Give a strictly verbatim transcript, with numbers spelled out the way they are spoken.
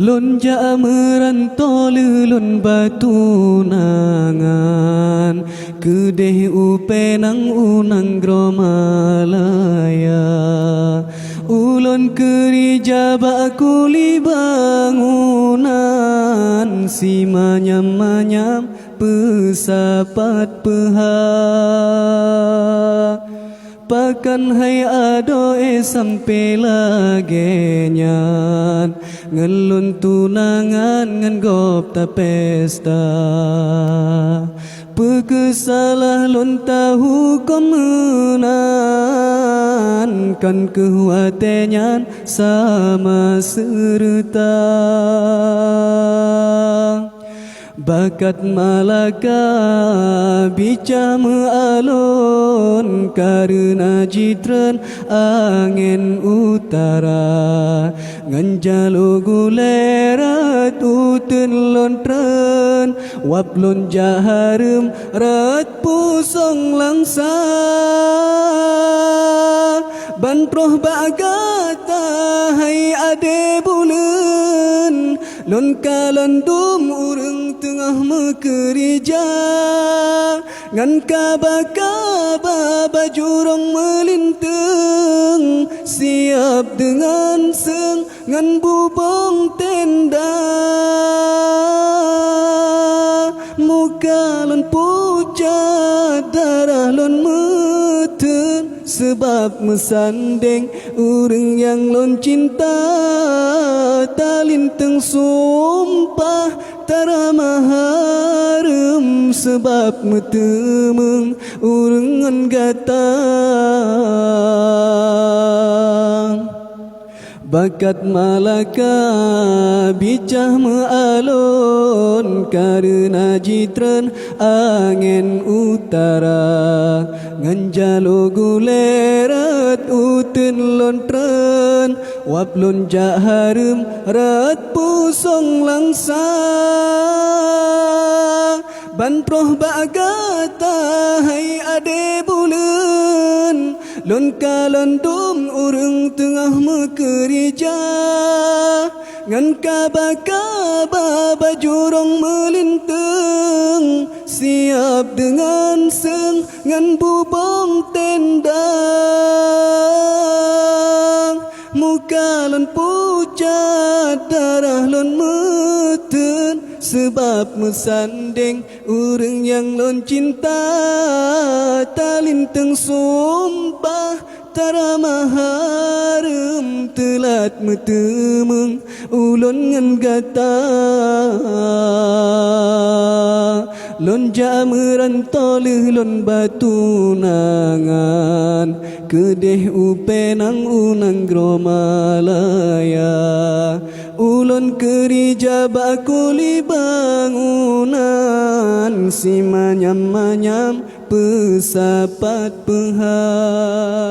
Lôn jak meuranto lheueh lôn batunangan, keudeh u Penang u nanggroe Malaya. Ulôn keurija bak kuli bangunan, simanyam-manyam peusapat peuhah. Pakon hai adoe sampoe lagée nyan, ngon lôn tunangan ngon gob tapesta? Peu kheueh salah lôn tahukôm meunan, kon kheueh watée nyan sama seureuta. Bakat Malaka bicah meualon, kareuna jitreun angén utara. Ngon jaloe gulée rot uteuen lôn treun, wab lôn jak hareuem rot pusong langsa. Ban troh bak gata hai ade buleuen, lôn kalon dum ureuëng teungoh meukeurija. Ngon kaba-kaba bajurông meulinteung, siab deungon seung ngon bubông tenda. Muka lôn pucat, darah lôn meuteun, seubab meusandeng ureuëng nyang lôn cinta. Talinteung sumpah, tarama hareuem, seubab meuteumeung ureuëng ngon gata. Bakat Malaka bicah meualon, kareuna jitreun angén utara. Ngon jaloe gulée rot uteuen lôn treun, wab lôn jak hareuem rot pusong langsa. Ban troh bak gata hai ade buleuen, lôn kalon dum ureuëng teungoh meukeurija. Ngon kaba-kaba bajurông meulinteung, siab deungon seung ngon bubông tenda. Muka lôn pucat, darah lôn meuteun, seubab meusandeng ureuëng nyang lôn cinta. Talinteung sumpah, tarama hareuem, teulat meuteumeung ulôn ngon gata. Lôn jak meuranto lheueh lôn batunangan, keudeh u Penang u nanggroe Malaya. Ulôn keurija bak kuli bangunan, simanyam-manyam peusapat peuhah.